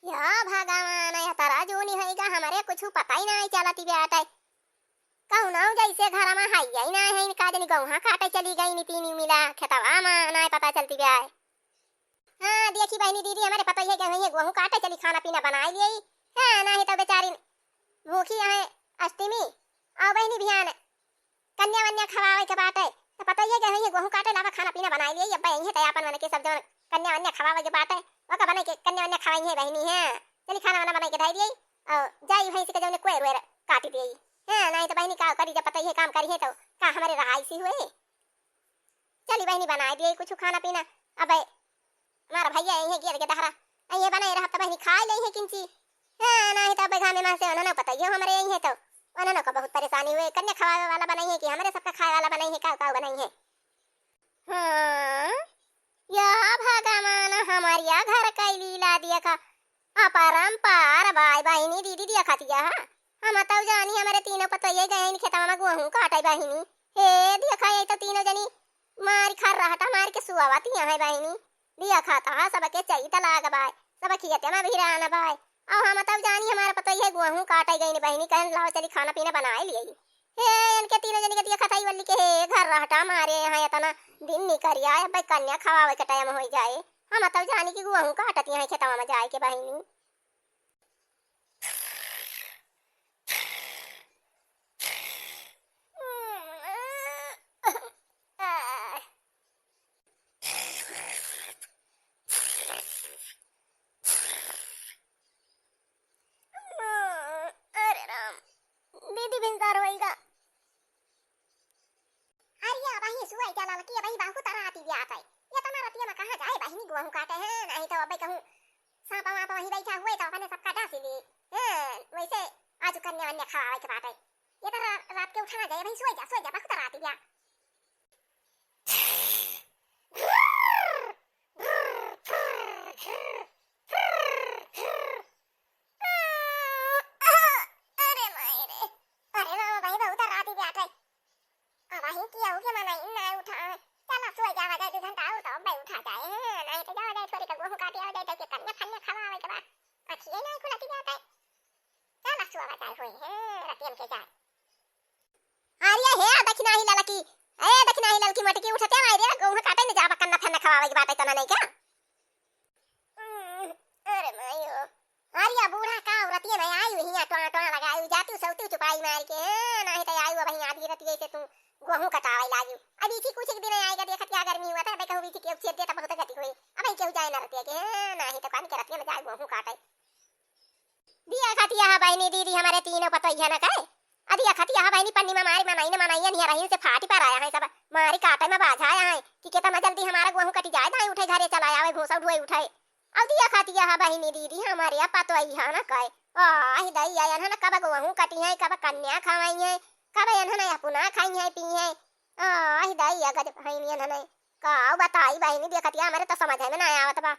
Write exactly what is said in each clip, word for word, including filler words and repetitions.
या भगवान, या तरा जूनी होइगा, हमरे कुछु पता ही नाहीं चलत बाटे। कहूँ ना जैसे घर मा हइया ही नाहीं है, का जनी गोहूँ काटे चली गईं, तीनों मिला खेतवा मा, नाहीं पता चलत बाय। हाँ, देखी बहिनी दीदी, हमरे पतोहिया गए हैं गोहूँ काटे, चली खाना पीना बनाइ लेई। हाँ, नाहीं तो बेचारी भूखी हैं अष्टमी, अउ बहिनी बिहान कन्या वन्या खवावे के बाटे, तो पतोहिया गए हैं गोहूँ काटे, लावा खाना पीना बनाइ लेई, अब अइहें तो आपन मन के सब जवन कन्या वन्या खवावे के बाटे, ओका बनाइ के कन्या वन्या खवाइहें बहिनी। हाँ, चली खाना वाना बनाइ के धइ देई, अउ जाई भैंस के जौने कोयर वेर काटि देई। हाँ, नाहीं तो बहिनी का करी, जब पतोहिया काम करिहें तो का हमरे रहाइसी हुए? चली बहिनी बनाइ देई कुछ खाना पीना। अबे हमार भैया अइहें गेर के दहरा, अइहें बनाए रहब त बहिनी खाइ लेइहें किंची। हाँ, नाहीं त अबे घामे मा से उन्हन पतोहियो हमरे अइहें तो उन्हन का बहुत परेशानी हुए, कन्या खवावे वाला बनइहें कि हमरे सबका खाए वाला बनइहें, का का बनइहें। हाँ, या भगवान, हमरिया घर कइ लीला देखा, अपरंपार बाय बहिनी दीदी देखतिया हा। हम तउ जानी हमरे तीनों पतोहिया गइन खेतवा मा गोहूँ काटे बहिनी। हे देखा, ये तो तीनों जनी मारी खर्राटा मारि के सुअवतिया हैं बहिनी। देखा त हा, सबके चइत लाग बाय, सब खेते मा भिरान बाय। अउ हम तउ जानी हमार पतोहिया गोहूँ काटे गइन बहिनी, कहन लाओ चली खाना पीना बनाइ लेई। हे, इनके तीनों जनी के देखत हई, बोली के, "हे, खर्राटा मारे हैं, इतना दिन निकरि आए, अब कन्या खवावे के टाइम होइ जाए।" हम तब जानी कि गोहूँ काटत हैं खेतवा मा जाए के बहिनी। अरे राम, दीदी भिनसार होइगा। अरे या बहिनी, सुअइ जा ललकी, अबही बहुत राति बियात है। एतना रतिया मा कहाँ जाए बहिनी गोहूँ काटे हैं, नाहीं तो अबे कहूँ साँप वाँप वहीं बैठा हुए तो अपने सबका डस ले। हाँ, वैसे आज कन्या वन्या खवावे के बाटे। एतना रा-, रात के उठा ना जाए बहिनी, सुअइ जा, सुअइ जा, बहुत राति बिया। अरे माई रे, अरे मामा भाई, बहुत राति बियात है। अबही केहू के मनई नाहीं उठा। चला सोइ जावा जाए, दू घंटा अउर तो अब्बे उठा जाए, हाँ, नाहीं तो जावा जाए, थोड़ी का गोहूँ काटे आवा जाए, तो के कन्या फन्या खवावे के बा। अखिए नाहीं खुलति जात है। चला सोवा जाए होई, हाँ, रतियन के जाए। अरे हे दखिनाही ललकी, ए दखिनाही ललकी मटकी उठते माई रे, गोहूँ काटे न जाबा कन्या फन्या खवावे के बात है तना नहीं का? हम्म, अरे माई हो। अरे या बूढ़ा का औरतिया में आई हुई है, टोना टोना लगाई हुई, जाती हूँ सौती चुपाई मार के, हाँ, नाहीं तो आई हुआ वहीं आधी रतिया से तू गोहूँ कटावे लागी। अब इसी कुछ एक दिन आएगा, देखत क्या गर्मी हुआ था, अबे कहूँ बीच के छेद देता बहुत गति हुई, अबे केहू जाए ना रतिया के, हाँ, नाहीं तो कान के रतिया में जाए गोहूँ काटे। दिया खतिया हा बहिनी दीदी हमरे तीनों पतोहिया न कहे। अदिया खतिया हा बहिनी पन्नी मा मारी मनई न मनई निया रहीन से फाटी पर आया है सब। मारी काटे मा बाझा आया है कि केतना जल्दी हमारा गोहूँ कटी जाए, दाई उठे घरे चला आवे, घूसा ढोए उठे। अउ दिया खतिया हा बहिनी दीदी हमरे पतोहिया न कहे। आहि दइया, एन्हन कब गोहूँ कटिहैं, कब कन्या खवइहैं, कब एन्हन अपना खइहैं पीहैं। आहि दइया गजब हईन एन्हन। का बताई बहिनी, देखतिया हमरे त समझे में ना आवत बा।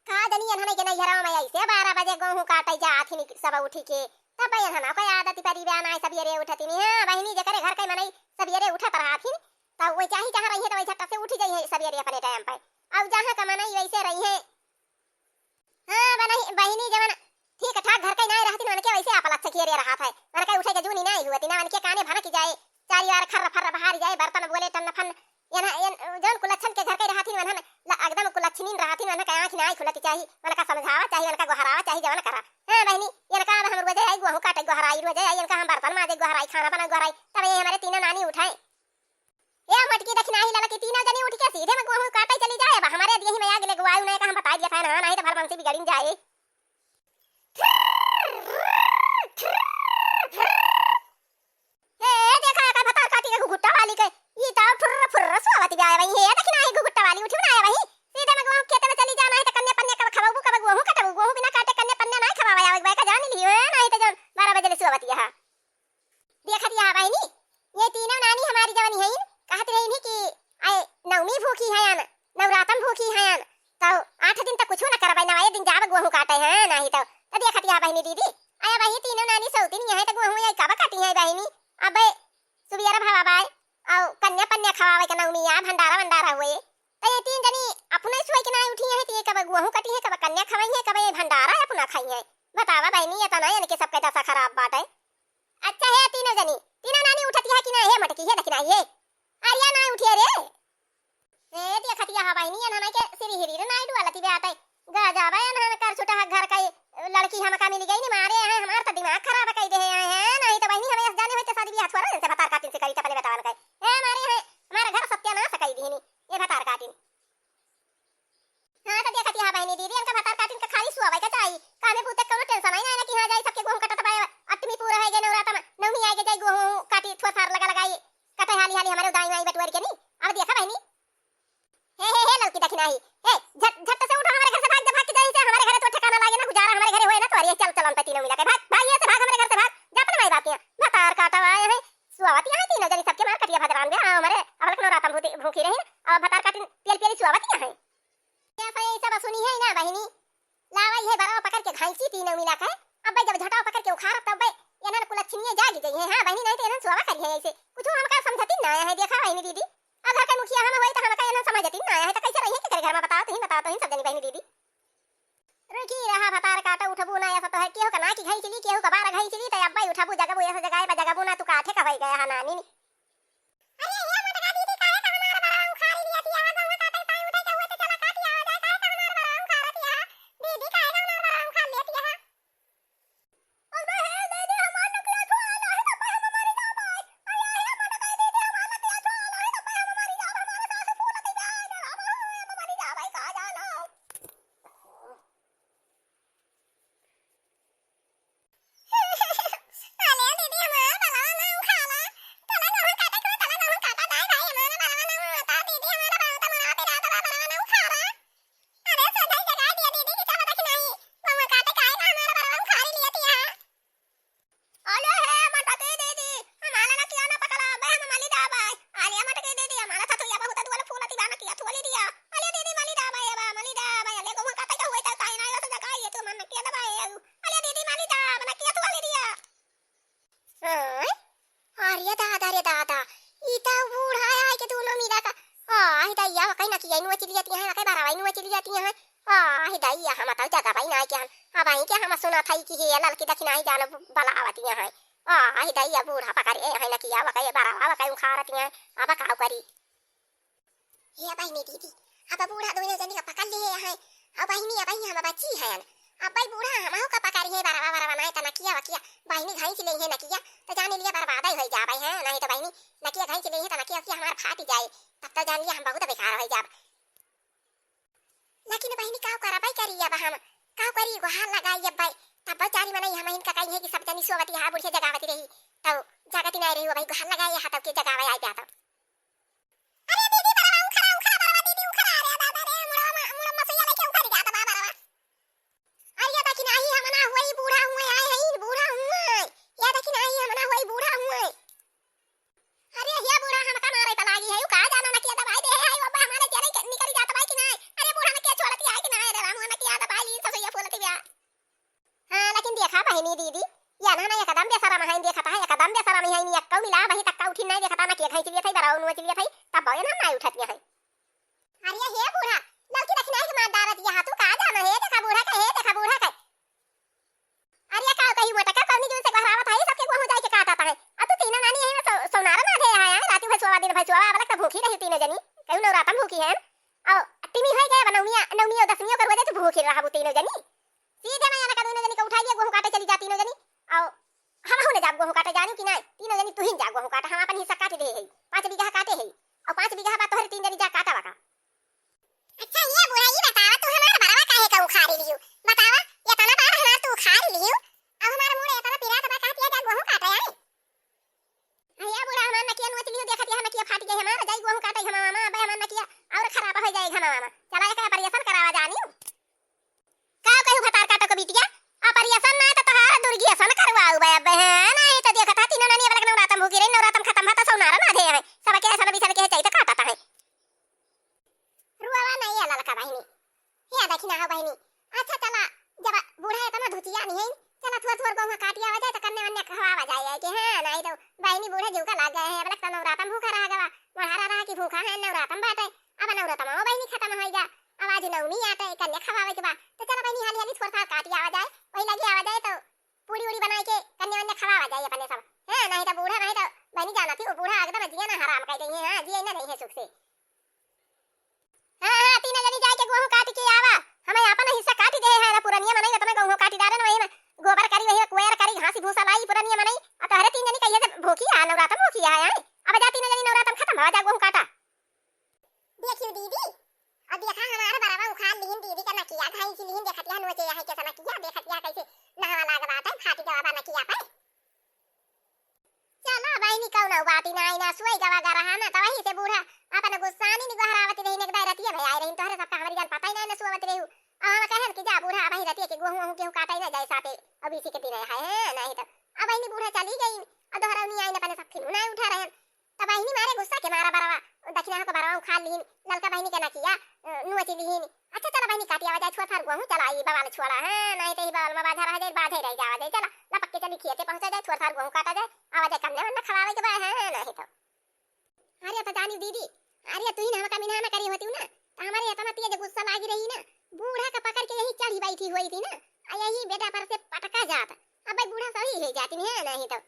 का जनी एन्हन के नैहरवा में ऐसे बारह बजे गोहूँ काटे जात हिन सब उठी के। तब एन्हन कोई आदत परी बा ना सबेरे उठत हिन। हाँ बहिनी, जेकरे घर के मनई सबेरे उठत रहत हिन, त वो चाही जहाँ रहिए त वही झट से उठी जइहैं सबेरे अपने टाइम पे। अउ जहाँ का मनई वैसे रहिए। हाँ, बनही-, बहिनी जवन ठीक ठाक घर के नाई रहतिन, उनके वैसे आप लच्छे किए रे रहत है। उनके उठे के जूनी नाई हुअती ना, उनके काने भनक जाए, चारी वार खर्र फर्र बहारी जाए, बर्तन बोले टन्न फन्न। एन, एन, जौन कुलच्छन के घर के रहतिन, उन्हन ल-, एकदम कुलच्छनीन रहतिन, उनके आँखी नाई खुलती चाही, उनका समझावा चाही, उनका गोहरावा चाही, जवन करा। हाँ बहिनी, इनका अब हम रोजे आई, गोहूँ काटे गोहराई, रोजे आई, इनका हम बर्तन माजे गोहराई, खाना बनाए गोहराई, तब ये हमरे तीनों नानी उठाए। ए मोटकी दखिनाही ललकी, तीनों जनी उठ के सीधे में गोहूँ काटे चली जाए। अब हमरे दियही में आग लगवायु नहीं, का हम बताई दिया था ना, नाहीं तो भर बंसी बिगड़िन जाए। ए, देखा का भतार काटी के घुघुट्टा वाली के, ई तो फुर्र फुर्र सोवत जाए वही। हे दखिनाही घुघुट्टा वाली, उठी ना आए वही, सीधे में गोहूँ खेते में चली जाना है तो कन्या पन्या कब खवाबू, कब गोहूँ कटबू, गोहूँ बिना काटे कन्या पन्या नहीं खवावा आवे, का जान लियो, नाहीं तो जौन बारह बजे ले सोवत यहाँ। देखत या बहिनी, ये तीनों नानी हमारी जवन हईन, कहत रहीन कि आए नवमी भूखी हयन, नवरातन भूखी हयन, तो आठ दिन तक कुछो न करबै, नवाए दिन जाब गोहूँ काटे हैं, नाहीं तो, तो देखत या बहिनी दीदी, आया बहिनी तीनों नानी सौतिन यहाँ तो गोहूँ आई कब काटी हैं बहिनी, अबे सुबियर भवा बाय, अउ कन्या पन्या खवावे के नवमी आ भंडारा वंडारा हुए, अरे तीन जनी अपने सोइ के नाहीं उठी हैं, त ये कब गोहूँ कटी है, कब कन्या खवाई है, कब ये भंडारा अपना खाई है। बतावा बहिनी, ये तना इनके सबके दशा खराब बाटे। अच्छा है तीनों जनी, तीनों नानी उठत है कि ना? हे मटकी, हे दखिनाही, हे। अरे ना उठिए रे। ए, देखत यह बहिनी, एन्हन के श्री हरि रे नाई डुअलती बाटे। गजब है एन्हन कर छुटा है घर का, ये लड़की हमका मिल गई नी, मारे हैं, हमार तो दिमाग खराब कइ दे हैं, नहीं तो बहिनी हमें जाने होते शादी बियाह छोरा इनसे भतार काटिन से करी त अपने बेटवन का। ए, मारे हैं, हमार घर सत्यानाश कइ दीनी, ये भतार काटिन। हाँ, तो देखत यह बहिनी दीदी, इनका भतार काटिन का खाली सुआवे का चाही, कामे बूते कौनो tension ही ना, ना कि हाँ जाई सबके गोहूँ कटत बा, अष्टमी पूरा है गए, नवराता में नवमी आए के जाई गोहूँ काटी, थोड़ा सार लगा लगाई, कटे हाली हाली हमारे दाई माई बटुअर के नी। अब देखा बहिनी, हे, हे, हे, ललकी दखिनाही, हे, झट, झट से उठो, हमारे घर से भाग जा, भाग के जाए से हमारे घरे तो ठिकाना लागे ना, गुजारा हमारे घरे होए ना, तो अरे चल, चलन पे तीनों मिला के भाग, भाग यहाँ से, भाग हमारे घर से, भाग जा अपने माई बाप के यहाँ। भतार काटा आए हैं, सुआवत यहाँ तीनों जनी सबके मार कटिया भदरान बे, हाँ, हमारे अब लखनऊ रातम भूती, भूखी रही ना, अब भतार काटिन तेल पियली सुआवत यहाँ है। ये सब, ये सब सुनी है ना बहिनी, लावा ये बरवा पकड़ के घाइची तीनों मिला के, अब जब झटाव पकड़ के उखाड़ब तब ये एन्हन कुलच्छिनिये जाग गई है, हाँ बहिनी, नहीं तो एन्हन सुआवा करी है ऐसे, कुछ हमका समझती ना है, देखा बहिनी दीदी। अब घर के मुखिया हम होई त हमका एन्हन समझती ना है, त कैसे रहिए के करे घर में, बताओ तुहीं, बताओ तुहीं सब जनी बहिनी दीदी। रुकी रहा भतार काटा, उठबू ना, ऐसा तो है, केहू का ना कि घाइचली, केहू का बार घाइचली, त अब्बा उठबू, जगबू, ऐसा जगह बा, जगबू ना, तू काठे का होई गया है नानी। अरे ये मोटका दीदी, काहे का हमार बरवा उखाड़ी लिया थी, आवा गहुआ काटे, ताई उठे के हुए तो चला काटी आवा जाए, काहे का हमार बरवा उखाड़त है? दीदी, काहे का हमार बरवा उखाड़ लेती है? अबे हे दीदी, हमार नकिया छुआ ना है, तब हम मरी जाबै। अरे हे मोटका दीदी, हमार नकिया छुआ ना है, तब हम मरी जाबै, हमार सास फूलत जाए, हम मरी जाबै, का जानो। अरे दीदी, हमार बलवा ना उखाला। तोला गहूं काटे के, तोला गहूं काटा जाए भाई, हमार बलवा ना उखाला। दीदी, हमार बलवा तो मनाते रहता बा, बलवा ना उखाला। अरे सधई जगाई दिया दीदी, कि चलो देखी नहीं। गहूं काटे काहे ना हमार बलवा उखाड़ी लिया तिया। अरे हे मटकी दीदी, हमार नकिया ना पकड़ा, बे हम मली जाबै। अरे मटकी दीदी, हमार थथुया बहुत दुआल फूलती बा, नकिया थोली दिया। अरे दीदी, मली जाबै, ए बा, मली जाबै। अरे गहूं काटे के हुए तो ताई ना, ऐसा जगाई, ये तो मन नकिया दबाए। अरे दीदी, मली जाबै, नकिया थोली दिया। आय, अरे दादा रे दादा, ई त बूढ़ा आय के दोनों मिला का, आय दैया, वकई नकिया नोच लियत हैं, वकई बरवा नोच लियत हैं। आय दैया, हम त जगबै ना के हम, अबहीं के हम सुनत हई कि हे ललकी दखिनाही जान बलावत हैं। आय दैया, बूढ़ा पकड़े हैं नकिया, वकई बरवा, वकई उखाड़त हैं, अब का करी? हे बहिनी दीदी, अब बूढ़ा दोनों जनी का पकड़ लिए हैं। अब बहिनी, अब हम बची हैं। अब भाई बूढ़ा हमहू का पकड़ी है, बरवा, बरवा, नाहीं त नकिया, वकिया। बहिनी घाइच ले है नकिया, त जान लिया बर्बाद ही होई जाबै हैं। नाहीं त बहिनी, नकिया घाइच ले है त नकिया, वकिया हमार फाट जाए। तब त जान लिया हम बहुत बेकार होई जाब। लेकिन बहिनी, काव करबै करी अब हम? काव करी, गोहार लगाई अब भाई। तब बेचारी मनई हम इनका कही है कि सब जनी सोवती हा, बुढ़िया जगावती रही। तब जागती नाहीं रही हो भाई, गोहार लगाई हा तब के जगावै आई जात। अरे दीदी, बरवा उखरा, उखरा, बरवा दीदी उखरा, अरे दादा रे, मुड़वा मा-, मुड़वा मसुइया लेके उखर जात बा बरवा। अरे देखी नाही, हम ना होई बूढ़ा हुए आए हैं, बूढ़ा हुए। या देखी नाही, हम ना होई बूढ़ा हुए। अरे हे बूढ़ा, हमका मारे त लागी है, का जाना ना किया दवाई दे है, वो हमारे तेरे के निकल जात भाई कि नाही। अरे बूढ़ा ने क्या छोड़ती है कि नाही, अरे राम ने किया दवाई ली, ससुया फूलती गया। हाँ, लेकिन देखा बहिनी दीदी, ये ना, ना एकदम बेशरम है, देखा था एकदम बेशरम है, ये कौ मिला, वही तक का उठी नहीं देखा था, ना के घाई चलिए थे, बराऊ नुआ चलिए थे, तब बहन हम नहीं उठत है। अरे हे बूढ़ा, ललकी दखिनाही के मार डारत यहाँ, तू का जाना है, देखा बूढ़ा का है, देखा बूढ़ा का। अरे का कही मोटा का, कौनी जून से गोहरावत है, सबके गोहूं जाए के काटत है। अब तू तीनों नानी यही में सो-, सोनारा ना दे आया है, राती भर सोवा, दिन भर सोवा, अब लग तो भूखी रही तीनों जनी, कहूँ नवरातम भूखी है। और तिमी है गया, नवमिया, नवमी और दसमियों कर वजह से भूखी रहा वो तीनों जनी। सीधे मैं ना का दोनों जनी को उठा लिया, गोहूं काटे चली जा तीनों जनी। और हम हो ले जाब गोहूं काटे जानी कि नहीं, तीनों जनी तू ही जा गोहूं काटे, हम अपन हिस्सा काट दे है, पाँच बीघा काटे है, और पाँच बीघा बा तोहरे तीन जनी जा काटा बका। अच्छा ये बूढ़ा, ये बतावा, तू हमार बरवा काहे का उखाड़ी लियो? बतावा, ये तना बार हमार तू उखाड़ी लियो, अब हमार मुड़ ये तना पिरात बा, कहत या जा गोहूं काटे आई। अरे बूढ़ा, हमार नकिया नोच लियो, देखत या नकिया फाट गई हमार, जाई गोहूं काटे हमार मामा, अबे हमार नकिया और खराब हो जाए हमार मामा। चला एक operation करावा जानी। का कहू भतार काटो के बिटिया, operation ना तो तोहार दुर्गी असन करवाऊ बे अबे, हैं? नहीं तो देखत हा तीनों नानी अब लग नवरातम भूखी रही, नवरातम खत्म भा तो सौनारा ना दे है, सबके ऐसा बिसन के चाहिए तो काटत है। रुआवा नहीं है ललका बहिनी। हे देखी ना हो बहिनी। अच्छा चला, जब बूढ़ा इतना धुतिया नहीं है, चला थोड़ थोड़ गोहूं काटिया आ जाए तो कन्या वन्या खवावा जाए कि हाँ, नहीं तो बहिनी बूढ़े जीव का लाग गए हैं, अब लगता नवरातम भूखा रह गवा, मोहारा रहा कि भूखा है, नवरातम बाटे। अब नवरतमा बहिनी खतम होइगा, अब आज नवमी आटे, कन्या खवावे के बा, तो चला बहिनी हाली हाली थोर थार काटी आवा जाए, वही लगी आवा जाए तो पूड़ी उड़ी बनाए के कन्या वन्या खवावा जाए अपने सब। हाँ, नहीं तो बूढ़ा, नहीं तो बहिनी जाना थी, वो बूढ़ा एकदम जिया ना हराम कर देइहैं, हाँ, जिया ना देइहैं सुख से। हाँ, हाँ, तीनों जनी जाए के गोहूँ काट के आवा। हमें आपन हिस्सा काट दे है ना, पुरनिया मनई इतना गोहूँ काटी डारे ना, वही में गोबर करी, वही में कुएर करी, घासी भूसा लाई पुरनिया मनई। आ तोहरे तीन जनी कहिए से भूखी है, नवरातम भूखी है, हैं? अब जा तीनों जनी नवरातम खतम भवा, जा गोहूँ काटा। देखियो दीदी, अब देखा हमार बरवा उखाड़ लिहिन दीदी का नकिया, घाई की लिहिन, देखतिया नोचे यहाँ के नकिया, देखतिया कैसे नहवा लाग बाटे, फाटी गवा बा नकिया पे। चला बहिनी, कौनो बात ही नाई ना, सुई गवा गा रहा ना, तो वही से बूढ़ा अपन गुस्सानी नि गोहरावत रही, एक दाई रतिया भई आई रही, तोहरे सबका हमरी जान पता ही नाई ना सुआवत रही। अब हम कहन कि जा बूढ़ा, वही रतिया के गोहूँ वहूँ केहू काटे ना जाए साथे, अब इसी के दिन है, है, नहीं तो अब बहिनी बूढ़ा चली गई, अब दोहरा नहीं आई ना, अपने सब फिर नाई उठा रहे। तब बहिनी मारे गुस्सा के मारा बरवा, दखिना को बरवा उखाड़ लीन, ललका बहिनी के नकिया, अ, नुआ चिली हीन। अच्छा चला बहिनी काटी आवा जाए, छोड़ थार गोहूँ चला, ई बवाल छोड़ा है, नहीं तो ई बवाल में बाझा रह जाए, बाझे रह जावा जाए। चला लपक के चली खिया के पहुँचा जाए, छोड़ थार गोहूँ काटा जाए, आवा जाए कन्या वन्या खवावे के बा है, नहीं तो। अरे तो जानी दीदी, अरे तू ही ना हमका मिनहा ना करी होती ना, तो हमारे इतना तेज गुस्सा लागी रही ना, बूढ़ा का पकड़ के यही चढ़ी बैठी हुई थी ना, आ यही बेटा पर से पटका जात, अब भाई बूढ़ा सही है जाती है, नहीं तो।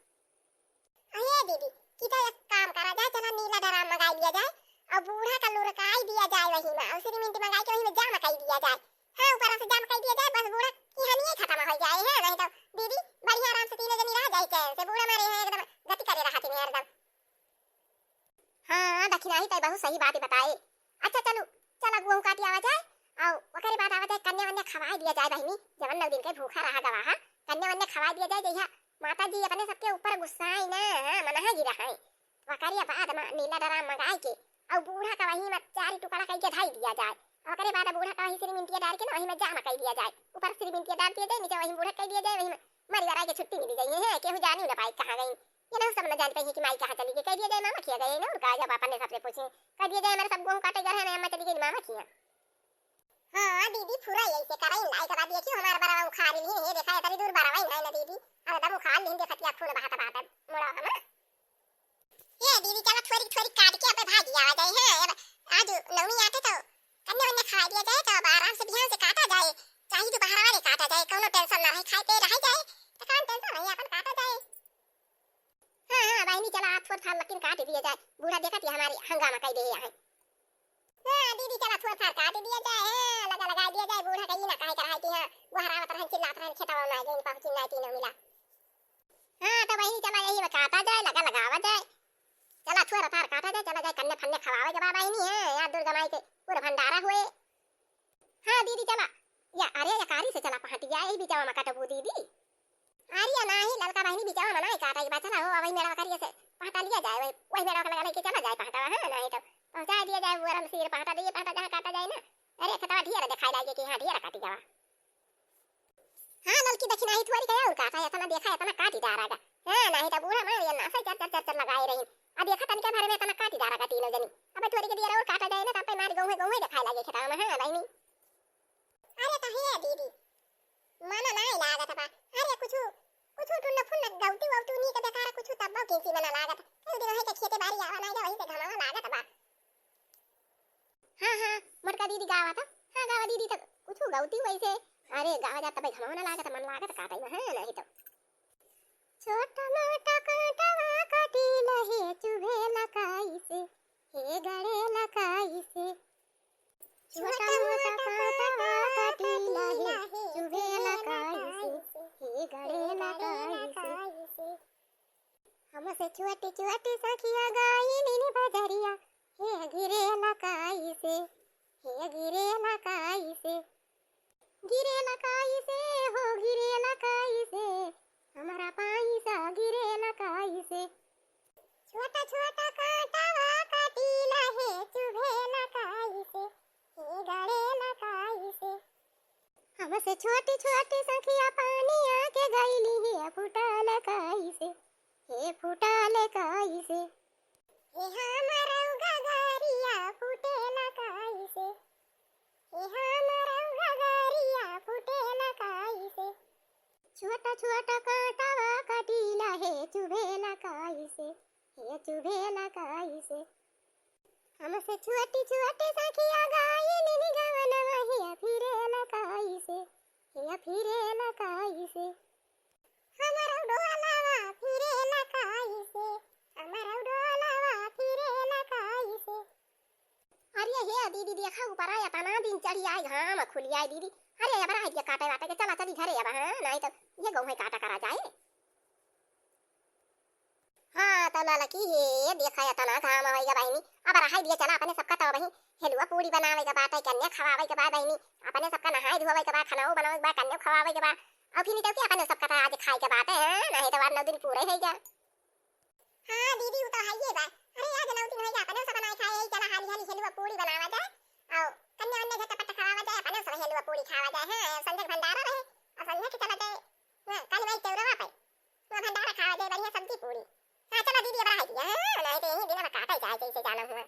अरे दीदी, कि तो एक काम करा जाए, चला नीला ड्राम मंगाई लिया जाए और बूढ़ा का लुढ़काई दिया जाए वही में, और सिरमिंटी मंगाई के वही में जाम कई दिया जाए। हाँ, ऊपर से जाम कई दिया जाए, बस बूढ़ा की हानि ही खतम हो जाए, है नहीं तो दीदी बढ़िया आराम से तीनों जनी रह जाए चैन से। बूढ़ा मारे है एकदम गति करे रहा थी एकदम। हाँ, दखिनाही तय बहुत सही बात बताए। अच्छा चलू, चला गोहूँ काटी आवा जाए, और ओकरे बाद आवा जाए कन्या वन्या खवाई दिया जाए बहिनी, जवन नौ दिन के भूखा रहा गवा, हाँ, कन्या वन्या खवाई दिया जाए, जइहा माता जी अपने सबके ऊपर गुस्साई ना, हाँ, मनहा गिरा है। ओकरे बाद मा-, नीला ड्राम मंगाई के, और बूढ़ा का वही में चारी टुकड़ा कई के धाई दिया जाए, ओकरे बाद बूढ़ा का वही सिरमिंटिया डाल के ना वही में जाम कई दिया जाए, ऊपर सिरमिंटिया डाल दिया जाए, नीचे वही बूढ़ा कई दिया जाए, वही में मरी वराई के छुट्टी मिली जाए, है, केहू जानी ना पाई कहाँ गई। ये ना सब न जान पाई कि माई कहाँ चली गई, कह दिया जाए मामा खिया गए ना, और का जब अपन ने सबसे पूछे, कह दिया जाए हमारे सब गोहूँ काटे घर है ना, अम्मा चली गई मामा खिया। हाँ दीदी, पूरा यही से करा, इन लाई करा दिया कि हमार बरवा उखाड़ ली, ये देखा इतनी दूर बरवा ही नहीं ना दीदी, अब एकदम उखाड़ ली, देखा क्या खून बहाता बहाता मुड़ा हमार। ये दीदी चला थोड़ी थोड़ी काट के अब भागी आवा जाए, हाँ, अब आज नवमी आते तो कन्या वन्या खा दिया जाए, तो अब आराम से बिहान से काटा जाए, चाहे दोपहर वाले काटा जाए, कौनो टेंशन ना रहे, खाए पे रह जाए, तो कौन टेंशन रहे, अपन काटा जाए। हाँ, हाँ, बहिनी, चला, आप थोर थार लकिन काट दिया जाए। बूढ़ा देखत ही हमारे हंगामा कई दे है। हाँ, दीदी, चला, थोर थार काट दिया जाए। हाँ, लगा, लगा दिया जाए। बूढ़ा कहीं ना कहे कर है कि हाँ, गोहरावत रहन, चिल्लात रहन, खेतवा में गइन, पहुँची ना तीनों मिला। हाँ, तो बहिनी, चला, यही में काटा जाए, लगा, लगावा जाए। चला, थोर थार काटा जाए, चला जाए, कन्या फन्या खवावे के बा बहिनी, है, यार, दुर्गा माई के पूरा भंडारा हुए। हाँ दीदी चला। या अरे या कारी से चला पहाटिया, यही बिचवा में कटबू दीदी। अरे या नाही ललका बहिनी बिचवा में नाही काटा के बा, चला हो, अबही मेड़वा करिए से पहाटा लिया जाए, वही, वही मेड़वा के लगा लेके चला जाए पहाटा, हाँ, नाही तो पहुँचा दिया जाए, वो रमसीर पहाटा दिए, पहाटा जहाँ काटा जाए ना। अरे खेतवा ढेर दिखाई लागे कि हाँ ढेर काटी गवा। हाँ, ललकी दखिनाही थोरी कहे और काटा, इतना देखा, इतना काटी डारा गा। हाँ, नाही तो बूढ़ा मार ये नासे चर, चर, चर, चर लगाए रही। अब देखा तनिका भर में इतना काटी डारा गा तीनों जनी। अब थोरी के दिया और काटा जाए ना, तब पे मार गहुए, गहुए दिखाए लागे खेतवा में। हाँ, बहिनी। अरे तो हे दीदी, मना नाही लागत बा। अरे कुछु, कुछु टुन्न फुन्न गौती वौती नी के बेकार कुछु तब्बो किसी मना लागत। कई दिन है के खेते बारी आवा नाही जा, वही से घमावा लागत बा। हाँ, हाँ, मोटका दीदी गावा था। हाँ, गावा दीदी, तो कुछ गौती वैसे। अरे, गावा जाता भाई, घमवा ना लागत, मन लागत, का ताई में, हाँ, नाही तो। छोटा मोटा कांटवा काटी लहे, चुभे लकाई से, हे गड़े लकाई से। छोटा मोटा कांटवा काटी लहे, चुभे लकाई से, हे गड़े लकाई से। हमसे छोटी छोटी सखिया गाई नीन बजरिया, हे गिरे लकाई से, हे गिरे लकाई से, गिरे लकाई से, हो गिरे लकाई से, हमारा पाई सा गिरे लकाई से। छोटा छोटा कांटावा काटी लहे चुभे लकाई से, हे गड़े लकाई से। हमसे छोटी छोटी सखिया पानी आके गईली, हे फुटल काई से, हे फुटल काई से। हे हमरौ गगरिया फुटेला काई से, हे हमरौ गगरिया फुटेला काई से। छोटा छोटा कांटावा काटीला हे चुभेला काई से, हे चुभेला काई से। हमसे छोटी छोटी सखिया गाई निनी गवनवा, हिया फिरे लकाई से, हिया फिरे लकाई से। हमरो डोलवा फिरे लकाई से, हमरो डोलवा फिरे लकाई से। अरे हे दीदी, देखा ऊपर आया, तना दिन चढ़ी आई, घाम खुली आई दीदी। अरे अब रहा दिया काटे वाटे के, चला चली घरे अब, हाँ, नहीं तो ये गहूँ काटा करा जाए। हाँ, तो ललकी हे, देखा एतना घाम होइगा बहिनी, अब रहाई दिया, चला अपने सबका तो बहिनी हेलुआ पूड़ी बनावे के बात है, कन्या खवावे के बाद बहिनी, अपने सबका नहाए धोवे के बाद, खाना बनावे के बाद, कन्या खवावे के बाद, और फिर तो क्या अपने सबका तो आज खाए के बात है, हाँ? नहीं तो बार नौ दिन पूरे होइगा। हाँ दीदी, वो तो है ये बात। अरे आज नौ दिन होइगा, अपने सब बनाए खाए, यही चला हाली हाली हेलुआ पूड़ी बनावा जाए, और कन्या वन्या झटपट खवावा जाए, अपने सब हेलुआ पूड़ी खावा जाए, हाँ, संझा के भंडारा रहे, और संझा के चला जाए, हाँ, काली माई चौरवा पे, वहाँ भंडारा खावा जाए, बढ़िया सब्जी पूड़ी। हाँ, चलो दीदी, अब रहा दिया, हाँ, नहीं तो यही दिन अब काटा जाए, जैसे जाना हुआ।